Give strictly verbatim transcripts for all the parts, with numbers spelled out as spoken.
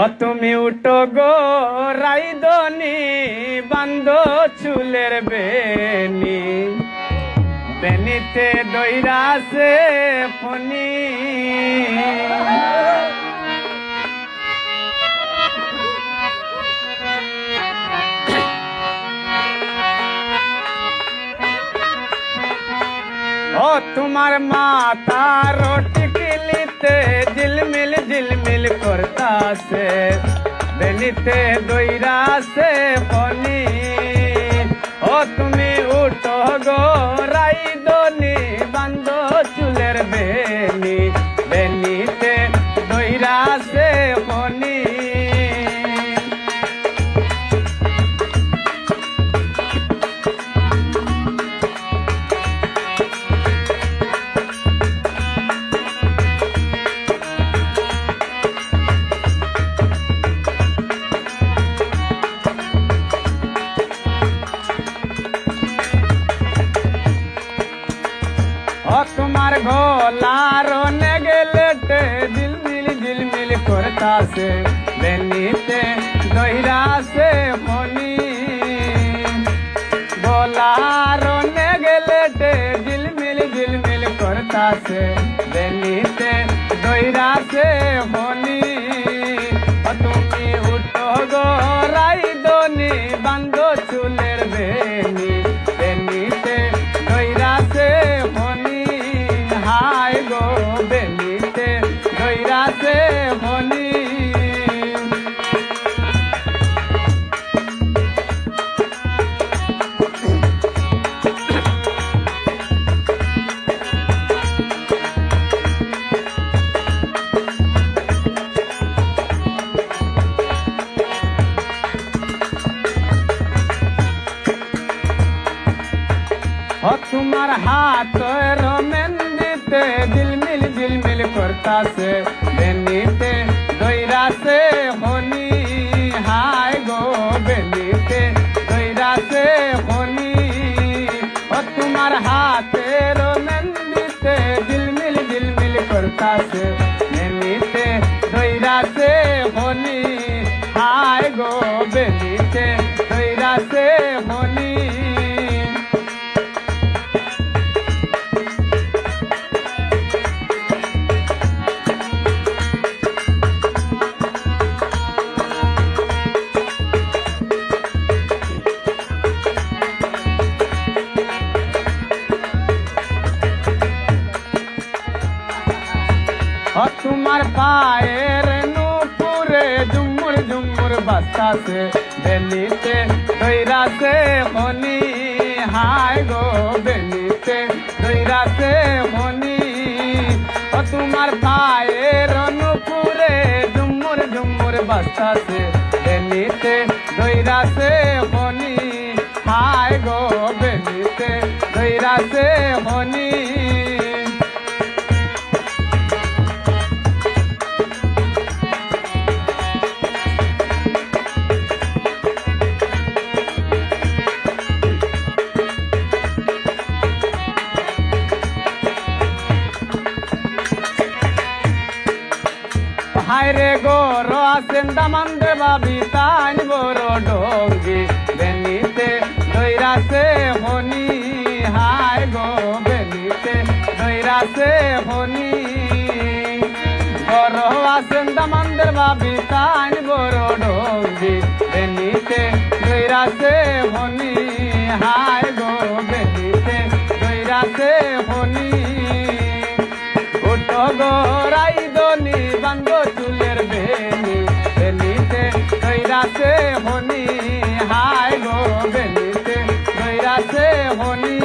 ও তুমি উঠো গো রাইদনি, বান্ধো চুলের বেনি, বেনিতে দইরাছে ফনি। ও তোমার মাথার টিকলিতে ঝিলমিল ঝিলমিল করতাছে, বেনিতে দইরাছে ফনি। ও তুমি উঠো গো রাইদনি, বান্ধো চুলের বেনি, বেনিতে দইরাছে ফনি। ও তোমার গলার নেগলেটে ঝিলমিল ঝিলমিল করতাছে, বেনিতে দইরাছে ফনি। গলার নেগলেটে ঝিলমিল ঝিলমিল করতাছে, বেনিতে দইরাছে ফনি। ও তুমি উঠো গো রাইদনি, বান্ধো চুলের বেনি, বেনিতে দইরাছে ফনি। হায় গো বেনিতে দইরাছে ফনি। ও তোমার হাতর মেন্দিতে ঝিলমিল ঝিলমিল করতাছে, বেনিতে দইরাছে ফনি। হায় গো বেনিতে দইরাছে ফনি। ও তোমার হাতর মেন্দিতে ঝিলমিল ঝিলমিল করতাছে, বেনিতে দইরাছে ফনি। হায় গো বেনিতে দইরাছে ফনি। ও তোমার পায়ের নুপুরে ঝুমুর ঝুমুর বাজতাছে, বেনিতে দইরাছে ফনি। হায় গো বেনিতে দইরাছে ফনি। ও তোমার পায়ের নুপুরে ঝুমুর ঝুমুর বাজতাছে, বেনিতে দইরাছে ফনি। হায় গো বেনিতে দইরাছে ফনি। হায়রে গরো আছেন দামান্দর ভাবি, তাইন বড় ঢঙ্গি, বেনিতে দইরাছে ফনি। হায় গো বেনিতে দইরাছে ফনি। গরো আছেন দামান্দর ভাবি, তাইন বড় ঢঙ্গি, বেনিতে দইরাছে ফনি। হায় গো বেনিতে দইরাছে ফনি। উঠো গো রাইদনি, বান্ধো চুলের বেনি, বেনিতে দইরাছে ফনি। হায় গো বেনিতে দইরাছে ফনি।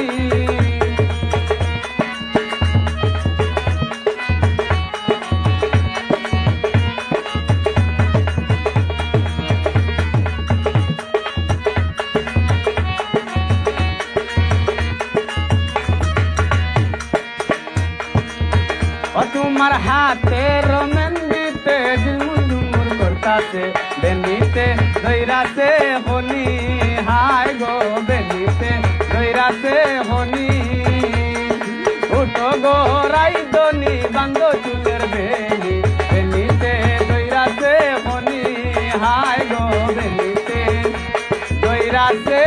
ও তোমার হাতর মেন্দিতে ঝিলমুল ঝুমুর করতাছে, বেনিতে দইরাছে ফনি। হায় গো বেনিতে দইরাছে ফনি। উঠো গো রাইদনি, বান্ধো চুলের বেনি, বেনিতে দইরাছে ফনি। আয় গো বেলিতে দৈরাসে